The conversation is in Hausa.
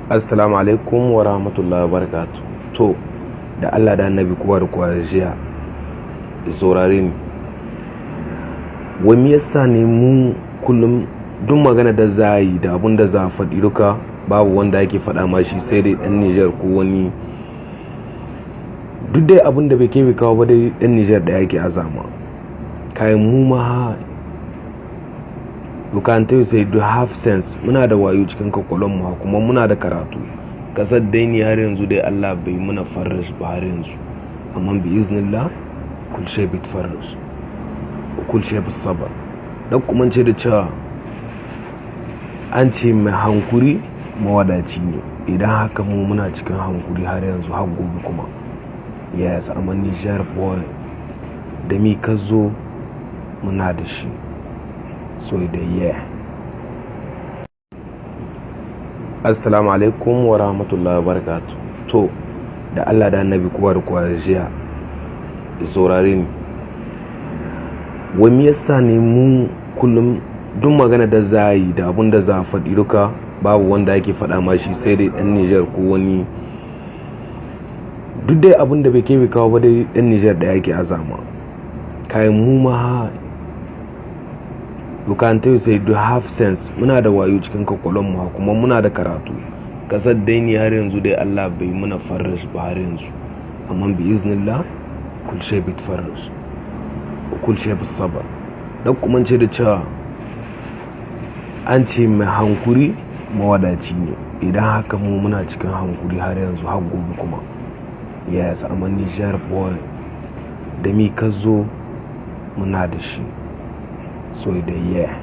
Assalamu alaikum wa rahmatullahi wa barakatuh. To, da Allah da Annabi, kowa da kowa jiya ya saurare ni. Wai me yasa ne mu kullum duk magana da za a yi da abun da za a faɗi duka, babu wanda ake faɗa ma shi sai dai ɗan Nijar ko wani? Duk dai abun da bai kai bai kawo ba dai, ɗan Nijar da yake azama. Kayan mu ma, you can tell say do have sense. Muna da wayo cikin kwakwalon mu, kuma muna da karatu. Kasar dai ni har yanzu dai Allah bai muna faraj ba har yanzu, amma bi iznillah kul shay bit faraj, kul shay bis sabr. Dan kuma ce da cewa an ce mai hankuri mawadaci ne. Idan haka mu muna cikin hankuri har yanzu, har gobe kuma. Yes, amma Niger boy, da mi ka zo, muna da shi. So da yeah. Assalamu alaikum wa rahmatullahi wa barakatuh. To, da Allah da Annabi, kowa da kowa jiya ya saurare ni. Wai me yasa ne mu kullum duk magana da za a yi da abun da za a faɗi duka, babu wanda ake faɗa ma shi sai dai ɗan Nijar ko wani? Duk dai abun da bai kai bai kawo ba dai, ɗan Nijar da yake azama. Kayan mu ma, you can tell say do have sense. Muna da wayo cikin kwakwalon mu, kuma muna da karatu. Kasar dai ni har yanzu dai Allah bai muna faraj ba har yanzu, amma bi iznillah kul shay bit faraj, kul shay bis sabr. Dan kuma ce da cewa an ce mai hankuri mawadaci ne. Idan haka mu muna cikin hankuri har yanzu, har gobe kuma. Yes, amma Niger boy, da mi ka zo, muna da shi. So da yeah.